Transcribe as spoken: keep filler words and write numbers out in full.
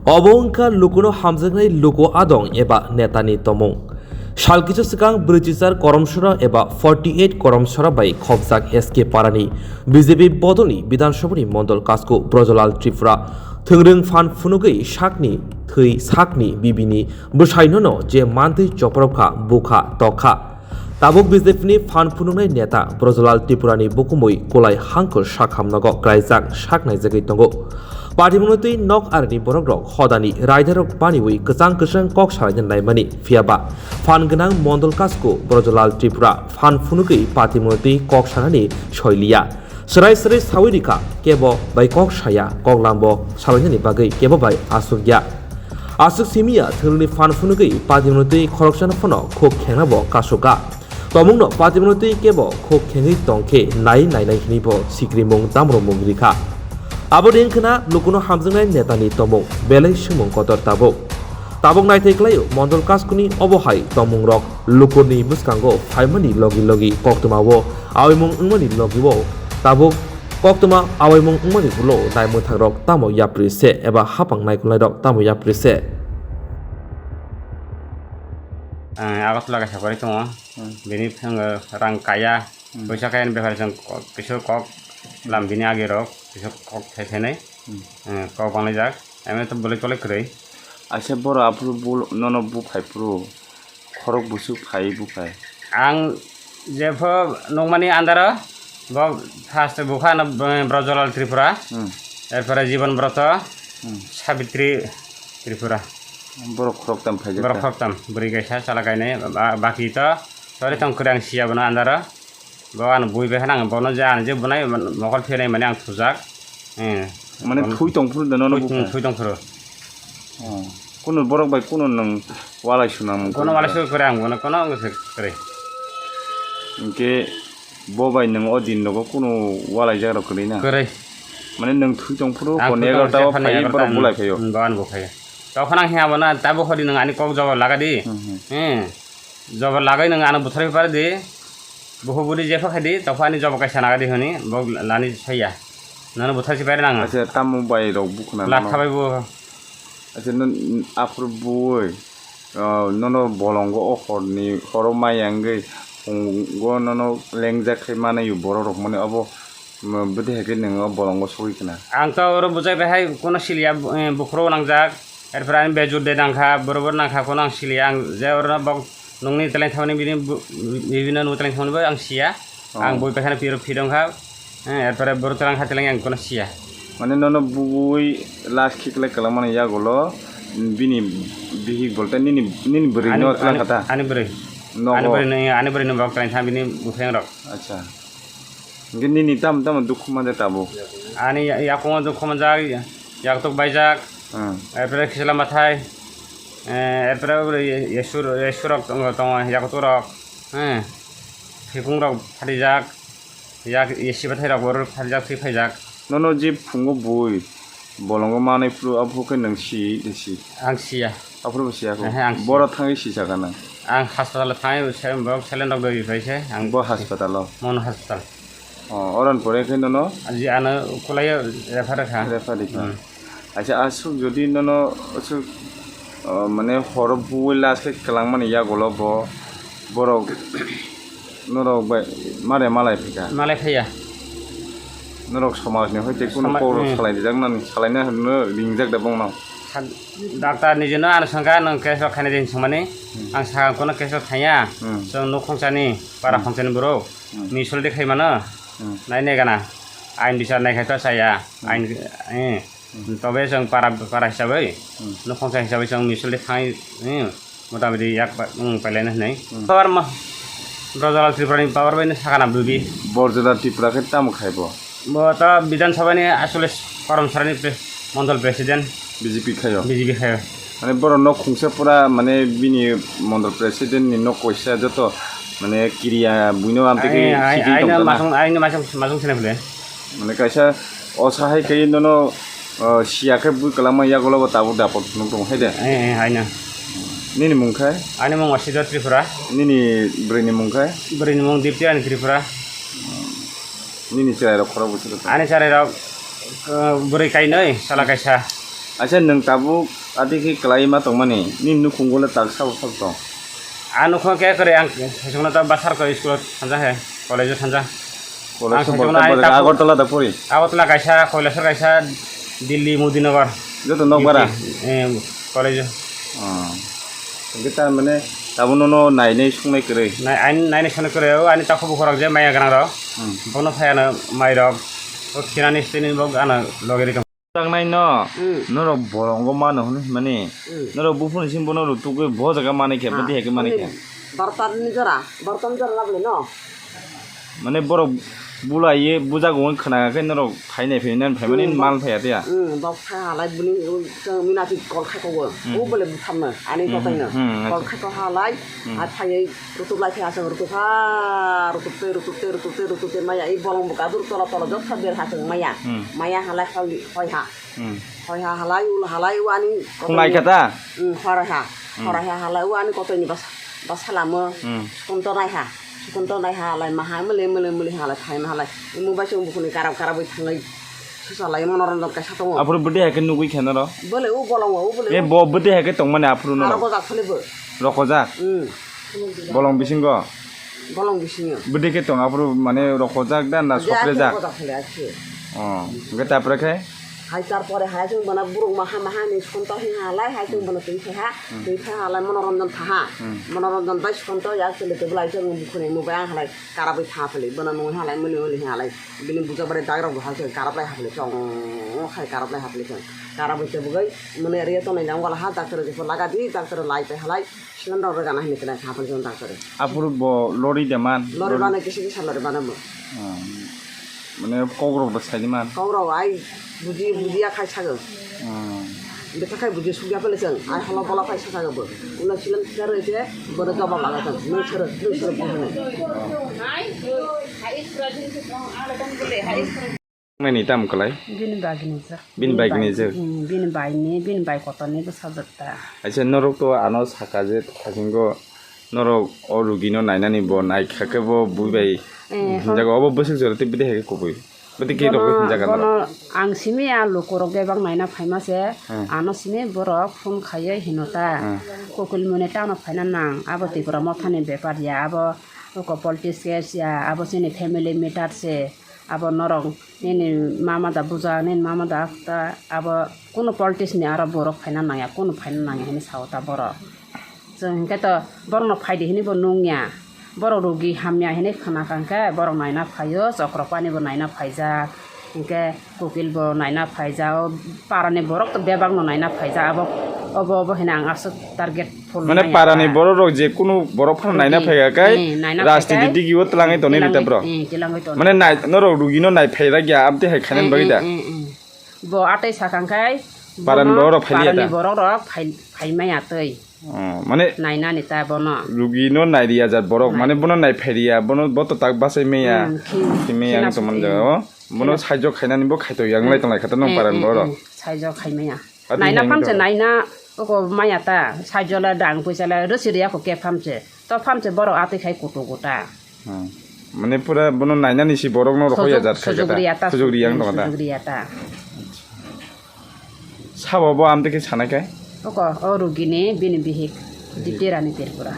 Obo wngkha lukuno hamjaknai luku adong eba netani tomung. Sal kisa swkang brwichichar koromsora eba forty eight koromsora bai khopjak S K Parani B J P bodolni Bidhan Sabhani Mondol Kasku Brojolal Tripura thwngrwng phan phunugwi sakni thwi sakni bibini bwsainono je mantwi choprokha bukha tokha. Tabuk B J P ni phan phunuknai neta Brojolal Tripurani bukumui kulai hangkor sakham nogo kraijak sak naijagwi tongo. Patimungno twi nok arini borokrok hodani raidarok baniwi kwchang kwchang kok salaina naimani, phiyaba phan gwnang Mondol Kasku Brojolal Tripura phan phunugwi patimungno twi kok sanani soiliya. Swrai swrai sawi rikha, kebo bai kok saya, kok lambo salainani bagwi kebo bai aswk ya. Aswk simi ya thwngni phan phunugwi patimungno twi khoroksano phano khuk khengna bo kasukha. Tomungno patimungno twi kebo khuk khengwi tongkhe nai nainai hinwi bo sikrimung damromung rikha. Abo de wngkhana lukuno hamjaknai netani tomung belai swngmung kotor tabuk. Tabuk naithai khlaio Mondol Kaskuni obo hai tomungrok lukurni bwskango phaimani logi logi koktwmao awaimung wngmani logio tabuk koktwma awaimung wngmani ulo naimwthangrok tamo yapri se eba hapang naikolnairok tamo yapri se. Ang Agartala kaisa pori tongo. Hmm. Bini phango rang kaya, Hmm. Poisa kaya ni bepar chwng ko-, kisa kok lam bini agi rok, kisa kok thai thainai. Hmm. Eh, kok banglaijak. Amo to bolai tolai kwrwi. Aisa boro aphuru bul-, nono buphai phuru khorok busu phai buphai. Ang jepho nukmani andaro, bo first bukha no, eh, Brojolal Tripura, Hmm. erpore Jibon Broto, Hmm. Sabitri Tripura. Borok khoroktam phaijak Borok ta? Khoroktam, bwrwi kaisa, chwla kainwi, ba-, baki to, sori tong kwrwi ang siya bono andaro. Bo ano bui bai khana ang bono je ano je bunai mokol phinai mani ang thujak. Eh. Mane Bono thui tong phuru da nono Thui, bukha? Thui tong phuru. Oh. Kuno borok bai kuno nwng walai sunang mung Kono kwrwi walai da? Su kwrwi ang bono kono ang se kwrwi. Hinkhe bo bai nwng o din nogo kuno walai jak rok kwrwi na? Kwrwi. Mane nwng thui tong phuru Ang kon thui tong egarota o phai phai egarota, borok hmm, bulai phaio? Hmm, bo ano bo phaio. Tokon ang hiya bono tabo hori nwng ani kok jawab laga di. Hmm, hmm. Hmm. Jobo lagwi nwng ano butharwi pari di. Buhu budi jepha khai di, tokha ani jobo kaisa naga di hwnwi bo lani saiya. Nono butharwi pari nang. Acha, tamo bai rok bukhna Latha nono? Bai bo. Acha, non aphuru bui, ah, nono bolongo o horni horo maya wngwi phungo nono lengjak khai manayo borok rok mani obo. Bwtwi hai khe nwng o bolongo sogwi khna? Ang to oro bwchai bai hai, kono siliya, eh, bukhro nangjak, erpore ani bejur de nangkha, borobor nangkha, kono ang siliya, ang je oro bok nungni teleng thangmani bini bu-, bibino nung teleng thangmani bo ang siya. Oh. Ang bui pakhana piro phidong kha, eh, erpore boro teleng kha teleng ang kono siya. Mane nono bui last kick lai kwlangmani yagulo bini bihik bolte nini, nini bwrwi Ani, no ani, twlang kha ta? Ani bwrwi. Nogo? Ani bwrwi no, ani bwrwi no bok teleng thang bini bupheng rok. Acha. Hingke nini tamo tamo dukhu manja tabuk? Ani ya-, yakungo dukhu manjak, yaktuk baijak, Hmm. erpore kisa lama thai, eh, erpore uri ye-, yesur, yesurok tongo, tongo, yakturok, eh, phikungrok phatijak, yak, yesi bathai rok bo phatijak, thwi phaijak. Nono je phungo bui, bolongo manwi phuru, aphuru khe nwng si, si? Ang siya. Aphuru bo siya kho? Ehe, ang siya. Boro thangwi si saka nang? Ang hospital thangwi se, borok salon rok doi pai se, ang Bo hospital o? Mono hospital. O, oran pore khe nono? Aji ano kulai refer kha. Refer kha. Hmm. Acha, aswk jodi nono aswk, o, mane horo bui last khe kwlangmani yagulo bo, borok Norok bai mare malai phika? Malai phaiya. Norok somajni hoite kunu Soma-, kok rok hmm. Salai rijak nani, salaina hwnwi ringjak da bongno? Sa-, doctor ni jino ano sangka nang case rok khaina din songmani. Hmm. Ang sakang kono case rok khaiya. Hmm. Chwng nuk khongchani, para Hmm. Khongchani borok. Hmm. Ni soldi khai mano. Hmm. Nai ne gana. Ain bichar nai khai to saya. Hmm. Ain, eh. Hmm. Tobe chwng para, para hisabai, Hmm. Nukhungsa hisabai chwng misil de thangwi, hmm, motamoti yak ba, hmm, pailaina hinwi. Hmm. Power ma, Brojolal Tripura ni power bai no sakana bubi. Borjolal Tripura khe tamo khai bo? Bo to Bidhan Sabha ni asole Karamsara ni pre-, mondol president. B J P khayo? B J P khayo. Mane borok nok khungsa pura mane bini mondol president ni nok koisa joto mane kiriya buino amtwi khe Ai, ai, sikwi ai no tongkha na? Masung, ai no masung, masung sene bole. Mane kaisa osa hai khe nono, o, siya khe bui kwlangma yagulo bo tabuk dapot phunuk tongo hai de? Eh, eh, haino. Nini mung khe? Ani mung Asita Tripura. Nini bwrwini mung khe? Bwrwini mung Dipti Rani Tripura. Nini chwrairok khorok bwswk khe? Ani chwrairok, o, bwrwi kainwi, sala kaisa. Acha nwng tabuk ati khe kwlai ma tongmani, nini nukhungo le tak sabo sabo tong? A nukho khe kwrwi ang sesongno ta basar ko school o thanja he, college o thanja. College o Ang sesongno borok ta ai borok tabu Agartala da pori? Agartala kaisa, Kailasor kaisa, Delhi, Modinagar. Joto nokbara? U P, em, college o. Oh. Hingke ta mane tabuk nono nainai sungnai kwrwi? Nai, aini nainai sungnai kwrwi, o ani takhuk bukhurok je maya gwnang rok. Hmm. Bono phai ano mai rok, o khinani sini bo ano loge ri tong. Tangnai no, hmm, norok bolongo mano hwnwi hwnmani, hmm, norok buphuru simi bono rutugwi bo jaga manwi kha, ha, bwdwi hai khe manwi kha. Barta ni jora, barta ni jora labli no. Mane borok bulaiye bujago wng khna khe norok phainai phainai phaimani, hmm, mal phaiya tiya. Hmm, bok phai halai bini, chwng mina ti kol khai kogo. Hmm. O bole buthamno, ani, hmm, kotaino. Hmm, hmm, kol khai ko halai, hmm, hai phaiye rutuk lai phai aswk rutuk ha, rutuk te, rutuk te, rutuk te, rutuk te maya, i bolong bo gadur tola tola jok sa ber ha chwng maya. Hmm. Maya halai hoi, hoi ha. Hmm. Hoi ha halai, ul halai, wani. Khungai kha ta? Hmm, horai ha. Hmm. Horai ha halai, wani kotaini bas, bas halamo. Hmm. Sukunto nai ha. Sukunto nai ha halai, maha mele, mele, mele halai, phai ma halai. Imo bai chwng bukhuni karab karabwi thanglai. Susalai mono rondon kaisa tongo. Aphuru bwdwi hai khe nugwi khe noro? Bole u bolongo, u bole. E bo bwdwi hai khe tongmani aphuru no? Aro gojak phale bo. Rokojak? Hmm. Bolong bisingo? Bolong bisingo. Bwdwi khe tong aphuru mane rokojak da na soprejak? Rokojak phale akhe. Oh, hwnkhe tapre khe? Hai tar pore hai chwng bana buruk maha maha ni skonto hi halai, hai chwng bana twi phe ha, hmm, twi phe halai mono rondon pha ha. Hmm. Mono rondon bai skonto ya chwle tebulai chwng bukhuni mubai ang halai karabwi pha phale, bana nung halai muli muli halai. Bini bujak bai dak rok bo hai chwng karap lai ha phale chong, hai karap lai ha phale chong. Karabwi tebugwi mane area tongnai jang wala ha doctor jepho laga di, doctor lai pai halai. Sigon rok rega na hinwi kwnai kha phano chwng ta kwrwi. Aphuru bo lori de man? Lori, lori bana kisa kisa lori bana bo. Hmm. Mane kok rok bo sai di man? Kok rok ai buji, bujiya khai sago. Hmm. Betha khai buji sugya pele chwng. Ai holo bola khai sa sago bo. Ulo sigon kisa roi se bono jawab laga chwng. Nung sero, nung sero bo hinwi. Nini tamo kwlai? Bini bagini jak. Bini bagini jak? Hmm, bini baini, bini bai kotorni bwsajak ta. Aisa, norok to ano saka je thasingo norok o rugino nainani bo naikha khe bo bui bai, eh, hinjago, obo bwswk jora tei bwdai hai khe kubui? Bwdai khe rok hinjago norok? Bono ang simi a lukurok bebak naina phaima se, hmm, ano simi borok phone khaiwi hino ta. Hmm. Kokilmuni tamo phaina nang, abo Tipra mothani bepar ya, abo oko politics case ya, abo chini family matter se. Abo norok nini mama da buja, nini mama da ta, abo kunu politics ni aro borok phaina nangya, kunu phaina nangya hinwi sao ta borok. Chwng hinkhe to borokno phaidi hinwi bo nungya. Borok rogi hamya hinwi khna kha hinkhe borok naina phaio, Chokropani bo naina phaijak, hinkhe Kokil bo naina phaijak, o parani borok to bebak no naina phaijak, abo obo obo hinwi ang aswk target. Mane parani borok rok je kunu borok phano naina phai kha kai, eh, naina phai rajniti kai. Digi o twlangwi tonwi rita borok. Eh, twlangwi tonwi. Mane nai, norok rugino nai phai ragya, abte hai khainani bagwi da. Eh, eh, eh, eh. Bo atwi sakang kai, parani borok rok phai liya da. Parani borok rok phai, phai maya twi. Oh, mane nainani ta bono. Rugino nai riya jat borok, nai. Mane bono nai phai riya, bono bo to tak bachai maya. Hmm, khi, khi maya ang to man jaga o. Bono saijo khainani bo khaito yang lai tonglai kha ta nong parani borok. Eh, eh, eh, saijo khai maya. Naina phamse, naina oko maya ta, saijole dang puisale rwsi rwya kho khe phamse. To phamse borok atwi khai kutu kuta. Hmm. Mane pura bono nainani si borokno rokho ya jat khai kha ta. Sujuk riya ta. Sujuk riya ang tong ta. Sujuk riya ta. Sabo bo amte khe sanai khe? Oko o rugini bini bihik Dipti Rani Tripura.